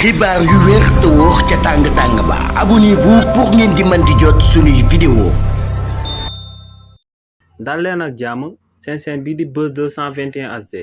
xibaar yu wér te wóor ca tàng-tàng ba abonnez-vous pour ngeen di mën di jot suñuy vidéo. dal leen ak jàmm seen chaîne bii di Buzz 221 HD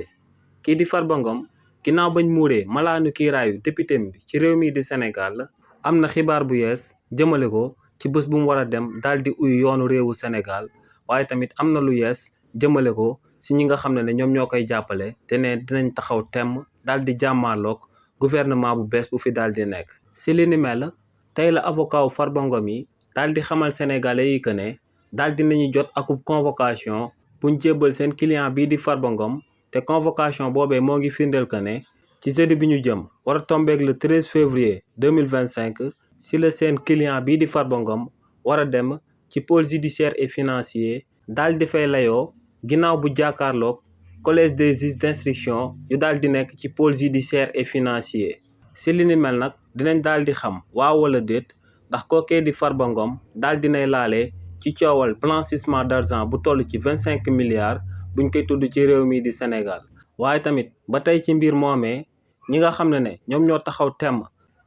kii di Farba Ngom ginnaaw bañ muuree malaanu kiiraayu député bi ci réew mi di Sénégal am na xibaar bu yees jëmale ko ci bés bu mu war a dem daal di uyu yoonu réewu Sénégal waaye tamit am na lu yees jëmale ko si ñi nga xam ne ñoom ñoo koy jàppale te ne dinañ taxaw temm daal di jàmmaarloog gouvernement bu bees bu fi daal di nekk. si li ni mel tey la avocat wu Farba Ngom yi daal di xamal sénégalais yi que ne daal di nañu jot akub convocation buñ jébbal seen client bii di Farba Ngom te convocation boobee moo ngi firndeel que ne ci jeudi bi ñu jëm war a tombeeg le 13 février 2025 si la seen client bii di Farba Ngom war a dem ci pôle judiciaire et financier daal di fay layoo ginnaaw bu jàkkaarloog collège des juges d'instruction yu daal di nekk ci pôle judiciaire et financier si li ni mel nag dinañ daal di xam waaw wala déet ndax kookee di Farba Ngom daal dinay laale ci coowal blanchissement d'argent bu toll ci 25 milliards buñ koy tudd ci réew mi di Sénégal. waaye tamit ba tey ci mbir moomee ñi nga xam ne ñoom ñoo taxaw temm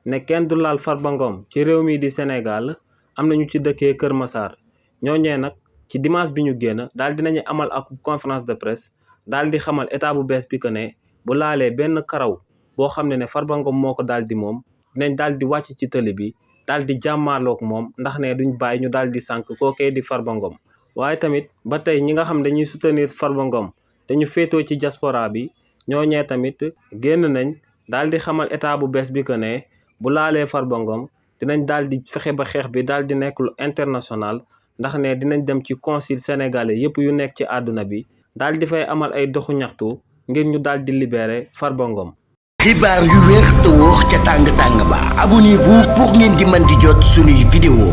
ne kenn du laal Farba Ngom ci réew mi di Sénégal am na ñu ci dëkkee Kër Massar ñooñee nag ci dimanche bi ñu génn daal dinañu amal ak conférence de presse daal di xamal état bu bees bi que ne bu laalee benn karaw boo xam ne Farba Ngom moo ko daal di moom dinañ daal di wàcc ci tëli bi daal di jàmmaarloog moom ndax ne duñ bàyyi ñu daal di sànk kookee di Farba Ngom. waaye tamit ba tey ñi nga xam dañuy soutenir Farba Ngom te ñu féetoo ci diaspora bi ñooñee tamit génn nañ daal di xamal état bu bees bi que ne bu laalee Farba Ngom dinañ daal di fexe ba xeex bi daal di nekk lu international ndax ne dinañ dem ci consul sénégalais yëpp yu nekk ci àdduna bi daal di fay amal ay doxu ñaxtu ngir ñu daal di libérer Farba Ngom. xibaar yu wér te wóor ca tàng-tàng ba abonnez-vous pour ngeen di mën di jot suñuy vidéo.